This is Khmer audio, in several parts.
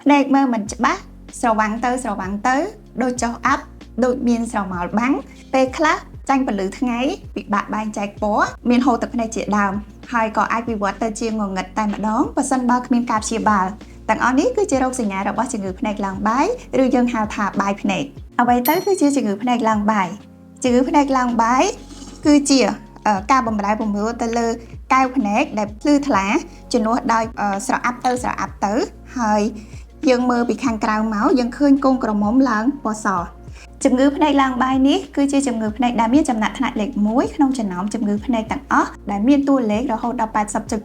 ភ្នែកមើលមិនច្បាស់ស្រវាំងទៅស្រវាំងទៅដូចចុះអាប់ដូចមានស្រមោលបាំងពេលខ្លះចាញ់ពន្លឺថ្ងៃពិបាកបែងចែកពណ៌មានហូរទឹកភ្នែកជាដើមហើយក៏អាចវិវត្តទៅជាងងឹតតែម្ដងបើសិនបើគ្មានការព្យាបាលទាំងអស់នេះគឺជារោគសញ្ញារបស់ជំងឺភ្នែកឡើងបាយឬយើងហៅថាបាយភ្នែកអ្វីទៅគឺជាជំងឺភ្នែកឡើងបាយជំងឺភ្នែកឡើងបាយគឺជាការបំរែបំរួលទៅលើកែវភ្នែកដែលភ្លឺថ្លាជំនួសដោយស្រអាប់ទៅស្រអាប់ទៅហើយយើងមើលពីខាងក្រៅមកយើងឃើញកូនក្រមុំឡើងពណ៌សជំងឺភ្នែកឡើងបាយនេះគឺជាជំងឺភ្នែកដែលមានចំណាត់ថ្នាក់លេខ1ក្នុងចំណោមជំងឺភ្នែកទាំងអស់ដែលមានតួលេខរហូតដល់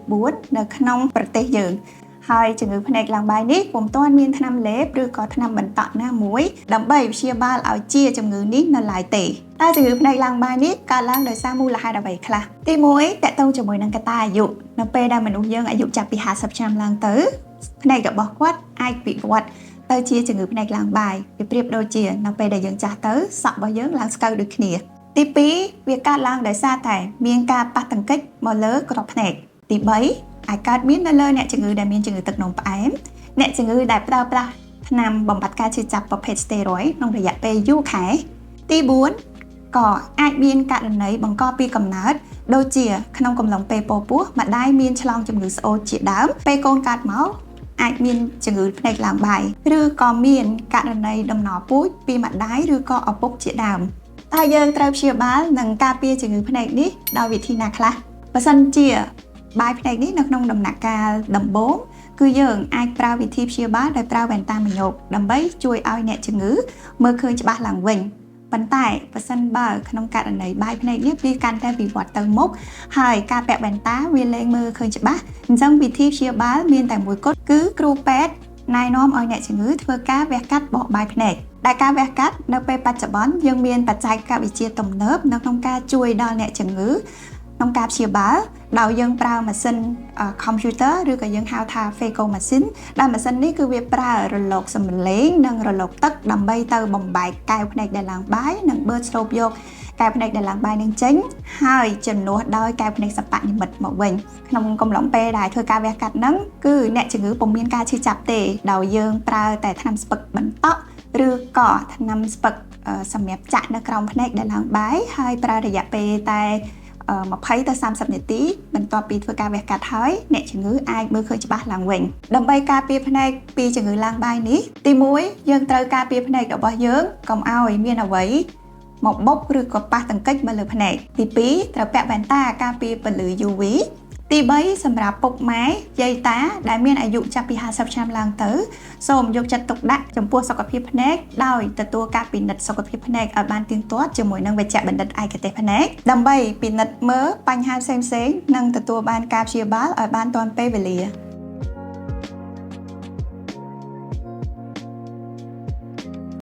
80.4នៅក្នុងប្រទេសយើងហើយជំងឺភ្នែកឡើងបាយនេះពុំទាន់មានថ្នាំលេបឬក៏ថ្នាំបន្តក់ណាមួយដើម្បីព្យាបាលឲ្យជាជំងឺនេះនៅឡើយទេតើជំងឺភ្នែកឡើងបាយនេះកើតឡើងដោយសារមូលហេតុអ្វីខ្លះទី1តកតងជាមួយនឹងកត្តាអាយុនៅពេលដែលមនុស្សយើងអាយុចាប់ពី50ឆ្នាំឡើងទៅភ្នែករបស់គាត់អាចវិវត្តទៅជាជំងឺភ្នែកឡើងបាយវាប្រៀបដូចជានៅពេលដែលយើងចាស់ទៅសក់របស់យើងឡើងស្កៅដូចគ្នាទី2វាកើតឡើងដោយសារតែមានការប៉ះទង្គិចមកលើក្របភ្នែកទី3អាចកើតមាននៅលើអ្នកជំងឺដែលមានជំងឺទឹកនោមផ្អែមអ្នកជំងឺដែលប្រើប្រាស់ថ្នាំបំបត្តិការឈឺចាប់ប្រភេទ steroid ក្នុងរយៈពេលយូរខែទី4ក៏អាចមានករណីបង្កពីកំណើតដូចជាក្នុងកំឡុងពេលពោពោះម្ដាយមានឆ្លងជំងឺស្អូចជាដើមពេលកូនកើតមកអាចមានជំងឺភ្នែកឡើងបាយឬក៏មានករណីដំណពូជពីម្ដាយឬក៏ឪពុកជាដើមតើយើងត្រូវព្យាបាលនិងការពារជំងឺភ្នែកនេះដោយវិធីណាខ្លះបើសិនជាបាយភ្នែកនេះនៅក្នុងដំណាក់កាលដំបូងគឺយើងអាចប្រើវិធីព្យាបាលដោយប្រើវ៉ែនតាមីញោកដើម្បីជួយឲ្យអ្នកជំងឺមើលឃើញច្បាស់ឡើងវិញប៉ុន្តែបើសិនបើក្នុងករណីបាយភ្នែកនេះវាកាន់តែវិវត្តទៅមុខហើយការពាក់វ៉ែនតាវាលែងមើលឃើញច្បាស់អញ្ចឹងវិធីព្យាបាលមានតែមួយគត់គឺគ្រូពេទ្យណែនាំឲ្យអ្នកជំងឺធ្វើការវះកាត់បកបាយភ្នែកដែលការវះកាត់នៅពេលបច្ចុប្បន្នយើងមានបច្ចេកវិទ្យាទំនើបនៅក្នុងការជួយដល់អ្នកជំងឺក្នុងការព្យាបាលដោយយើងប្រើម៉ាស៊ីន computer ឬក៏យើងហៅថា phaco machine ដែលម៉ាស៊ីននេះគឺវាប្រើរលកសំឡេងនិងរលកទឹកដើម្បីទៅបំបែកកែវភ្នែកដែលឡើងបាយនិងបឺតស្រូបយកកែវភ្នែកដែលឡើងបាយនឹងចេញហើយជំនួសដោយកែវភ្នែកសបនិមិត្តមកវិញក្នុងកំឡុងពេលដែលធ្វើការវះកាត់ហ្នឹងគឺអ្នកជំងឺពុំមានការឈឺចាប់ទេដោយយើងប្រើតែថ្នាំស្ពឹកបន្តក់ឬក៏ថ្នាំស្ពឹកសម្រាប់ចាក់នៅក្រោមភ្នែកដែលឡើងបាយហើយប្រើរយៈពេលតែ20ទៅ30នាទីបន្ទាប់ពីធ្វើការវះកាត់ហើយអ្នកជំងឺអាចមើលឃើញច្បាស់ឡើងវិញដើម្បីការពារភ្នែកពីជំងឺឡើងបាយនេះទី1យើងត្រូវការពារភ្នែករបស់យើងកុំឲ្យមានអ្វីមកបុកឬក៏ប៉ះទង្គិចមកលើភ្នែកទី2ត្រូវពាក់វ៉ែនតាការពារពន្លឺ UV ទី3សម្រាប់ពុកម៉ែយាយតាដែលមានអាយុចាប់ពី50ឆ្នាំឡើងទៅសូមយកចិត្តទុកដាក់ចំពោះសុខភាពភ្នែកដោយទទួលការពិនិត្យសុខភាពភ្នែកឲ្យបានទៀងទាត់ជាមួយនឹងវេជ្ជបណ្ឌិតឯកទេសភ្នែកដើម្បីពិនិត្យមើលបញ្ហាផ្សេងៗនិងទទួលបានការព្យាបាលឲ្យបានទាន់ពេលវេលា។